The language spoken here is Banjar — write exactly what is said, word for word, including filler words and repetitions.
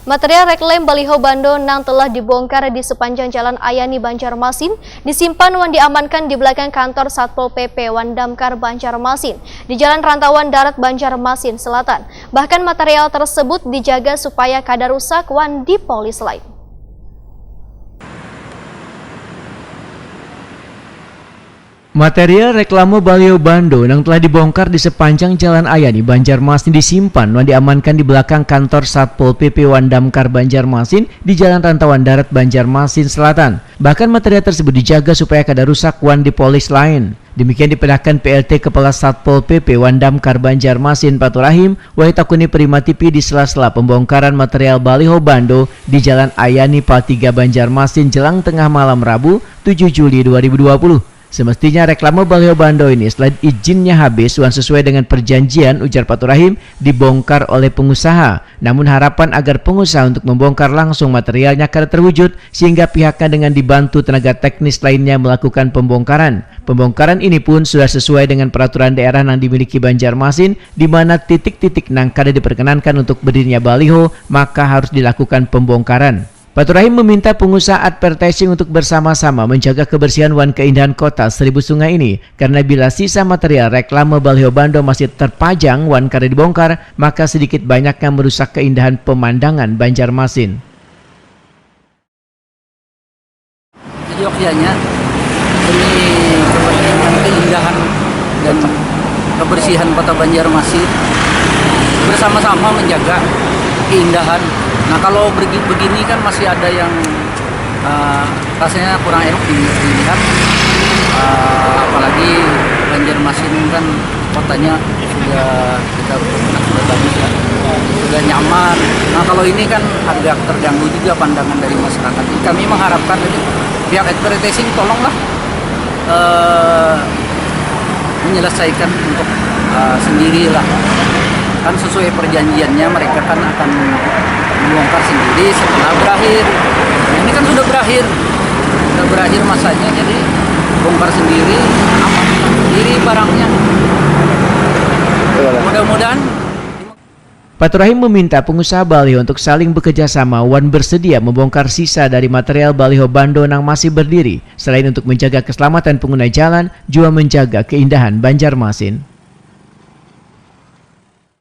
Material reklaim baliho bando nang telah dibongkar di sepanjang Jalan Ayani Banjarmasin disimpan wan diamankan di belakang kantor Satpol P P wan Damkar Banjarmasin di Jalan Rantauan Darat Banjarmasin Selatan. Bahkan material tersebut dijaga supaya kada rusak wan dipolis lain. Material reklame baliho bando nang telah dibongkar di sepanjang Jalan Ayani Banjarmasin disimpan wan diamankan di belakang kantor Satpol P P wan Damkar Banjarmasin di Jalan Rantauan Darat Banjarmasin Selatan. Bahkan material tersebut dijaga supaya kada rusak wan dipolis lain. Demikian dipindahkan P L T Kepala Satpol P P wan Damkar Banjarmasin Paturahim, wahai takuni Prima T V di sela-sela pembongkaran material baliho bando di Jalan Ayani Pal tiga Banjarmasin jelang tengah malam Rabu tujuh Juli dua ribu dua puluh. Semestinya reklame baliho bando ini selain izinnya habis wan sesuai dengan perjanjian, ujar Paturahim, dibongkar oleh pengusaha. Namun harapan agar pengusaha untuk membongkar langsung materialnya kada terwujud, sehingga pihaknya dengan dibantu tenaga teknis lainnya melakukan pembongkaran. Pembongkaran ini pun sudah sesuai dengan peraturan daerah yang dimiliki Banjarmasin, di mana titik-titik nang kada diperkenankan untuk berdirinya baliho, maka harus dilakukan pembongkaran. Paturahim meminta pengusaha advertising untuk bersama-sama menjaga kebersihan wan keindahan kota Seribu Sungai ini, karena bila sisa material reklame baliho bando masih terpajang wan kada dibongkar, maka sedikit banyaknya merusak keindahan pemandangan Banjarmasin. Jadi wakilnya demi kepentingan keindahan dan kebersihan kota Banjarmasin, bersama-sama menjaga keindahan. Nah, kalau begini kan masih ada yang uh, rasanya kurang enak dilihat, uh, apalagi Banjarmasin kan kotanya sudah kita sudah bagus ya, sudah nyaman. Nah, kalau ini kan agak terganggu juga pandangan dari masyarakat. Jadi kami mengharapkan ini pihak advertising tolonglah uh, menyelesaikan untuk uh, sendirilah. Kan sesuai perjanjiannya mereka kan akan membongkar sendiri setelah berakhir. Ini kan sudah berakhir, sudah berakhir masanya, jadi bongkar sendiri, aman sendiri barangnya. Mudah-mudahan. Paturahim meminta pengusaha baliho untuk saling bekerja sama wan bersedia membongkar sisa dari material baliho bando nang masih berdiri, selain untuk menjaga keselamatan pengguna jalan, jua menjaga keindahan Banjarmasin.